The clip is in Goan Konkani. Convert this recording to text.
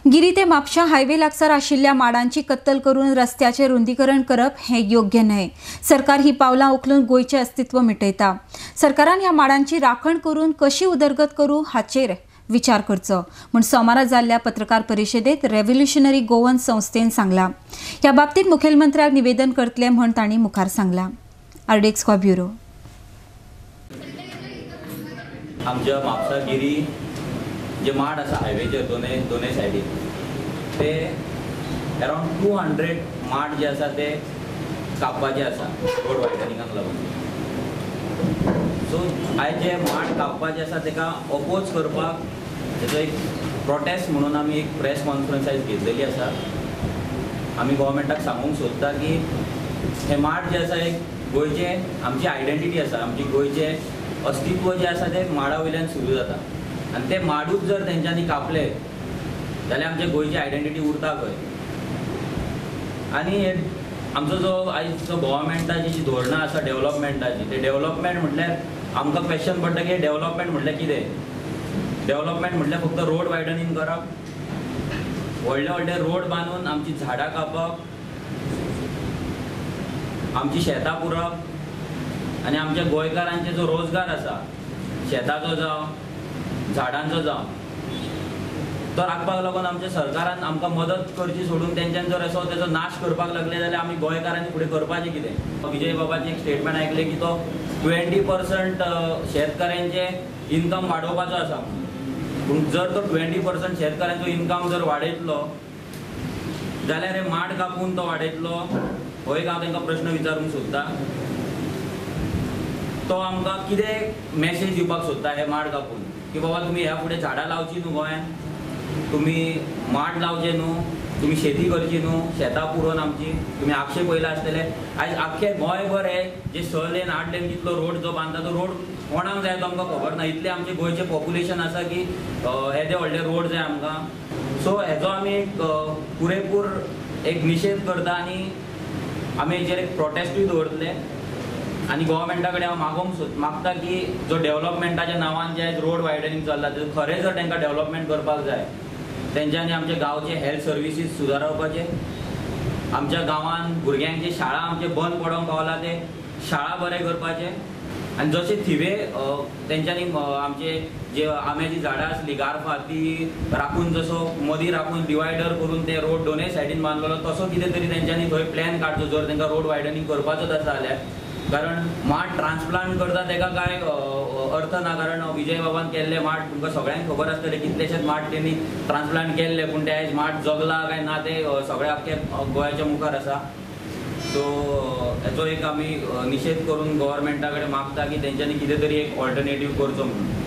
गिरी ते म्हापशा हायवे लागसार आशिल्ल्या माडांची कत्तल करून रस्त्याचे रुंदीकरण करप हे योग्य न्हय। सरकार ही पावलां उखलून गोंयचें अस्तित्व मिटयता। सरकारान ह्या माडांची राखण करून कशी उदरगत करूं हाचेर विचार करचो म्हूण सोमारा जाल्ल्या पत्रकार परिशदेत रेव्होल्युशनरी गोवन संस्थेन सांगलां। ह्या बाबतीत मुखेलमंत्र्याक निवेदन करतले म्हूण तांणी मुखार सांगलां। RDX bureau. आमच्या म्हापसा गिरी जे माड आसा हायवेचेर दोनय सायडीन ते अरावंड 200 माड जे आसा ते कापपाचे आसा रोड वायडनिंगाक लागून। सो आयज जे माड कापपाचे आसा ताका ओपोज करपाक तेजो एक प्रोटेस्ट म्हणून आमी एक प्रेस कॉन्फरन्स आयज घेतलेली आसा। आमी गव्हर्मेंटाक सांगूंक सोदता की हे माड जे आसा एक गोंयचे आमची आयडेंटिटी आसा, आमची गोंयचे अस्तित्व जें आसा तें माडा वयल्यान सुरू जाता आनी ते माडूच जर तेंच्यांनी कापले जाल्यार आमच्या गोंयची आयडेंटिटी उरता खंय। आनी आमचो जो आयज जो गव्हर्मेंटाची जी धोरणां आसा डेवलपमेंटाची, ते डेवलपमेंट म्हटल्यार आमकां क्वेश्चन पडटा की डेवलपमेंट म्हटल्यार कितें? डेवलपमेंट म्हटल्यार फक्त रोड वायडनिंग करप, व्हडले व्हडले रोड बांदून आमची झाडां कापप, आमची शेतां पुरप आनी आमच्या गोंयकारांचे जो रोजगार आसा शेताचो जावं झाडांचो जावं तो राखपाक लागून आमच्या सरकारान आमकां मदत करची सोडून तेंच्यान जर असो तेजो नाश करपाक लागले जाल्यार आमी गोंयकारांनी फुडें करपाचें कितें? विजय बाबाचें एक स्टेटमेंट आयकलें की तो 20% शेतकऱ्यांचें इन्कम वाडोवपाचो आसा, पूण जर तो 20% शेतकऱ्यांचो इन्कम जर वाडयतलो जाल्यार हे माड कापून तो वाडयतलो हो एक हांव तांकां प्रश्न विचारूंक सोदता। तो आमकां कितें मॅसेज दिवपाक सोदता हे माड कापून की बाबा तुमी ह्या फुडें झाडां लावची न्हू गोंयांत, तुमी माड लावचे न्हू, तुमी शेती करची न्हू, शेतां पुरोवन आमची तुमी आगशे पयला आसतले। आयज आख्खे गोंयभर हे जे 6 लेन 8 लेन कितलो रोड जो बांदता तो रोड कोणाक जाय तो आमकां खबर ना। इतलें आमचें गोंयचें पॉप्युलेशन आसा की येदे व्हडले रोड जाय आमकां। सो हेजो आमी एक पुरेपूर एक निशेध करता आनी आमी हेचेर एक प्रोटेस्टूय दवरतले आनी गव्हर्मेंटा कडेन हांव मागोवंक मागता की जो डेवलपमेंटाच्या नांवान जे आयज रोड वायडनिंग चल्ला ते खरें जर तांकां डेवलपमेंट करपाक जाय तेंच्यांनी आमच्या गांवचे हेल्थ सर्विसीस सुदारपाचे, आमच्या गांवांत भुरग्यांची शाळा आमचे बंद पडोवंक पावला ते शाळा बरें करपाचे आनी जशे थिवे तेंच्यांनी आमचे जे आंब्याची झाडां आसली गार्फां ती राखून जसो मदीं राखून डिवायडर करून ते रोड दोनय सायडीन बांदलेलो तसो कितें तरी तेंच्यांनी थंय प्लॅन काडचो जर तांकां रोड वायडनिंग करपाचोच आसा जाल्यार। कारण माड ट्रान्सप्लांट करता ताका कांय अर्थ ना, कारण विजय बाबान केल्ले माड तुमकां सगळ्यांक खबर आसतलें कितलेशेच माड तेणी ट्रान्सप्लांट केल्ले पूण ते आयज माड जगला काय ना ते सगळे आख्खे गोंयाच्या मुखार आसा। सो हेचो एक आमी निशेध करून गव्हर्मेंटा कडेन मागता की तेंच्यांनी कितें तरी एक ऑल्टरनेटीव करचो म्हणून।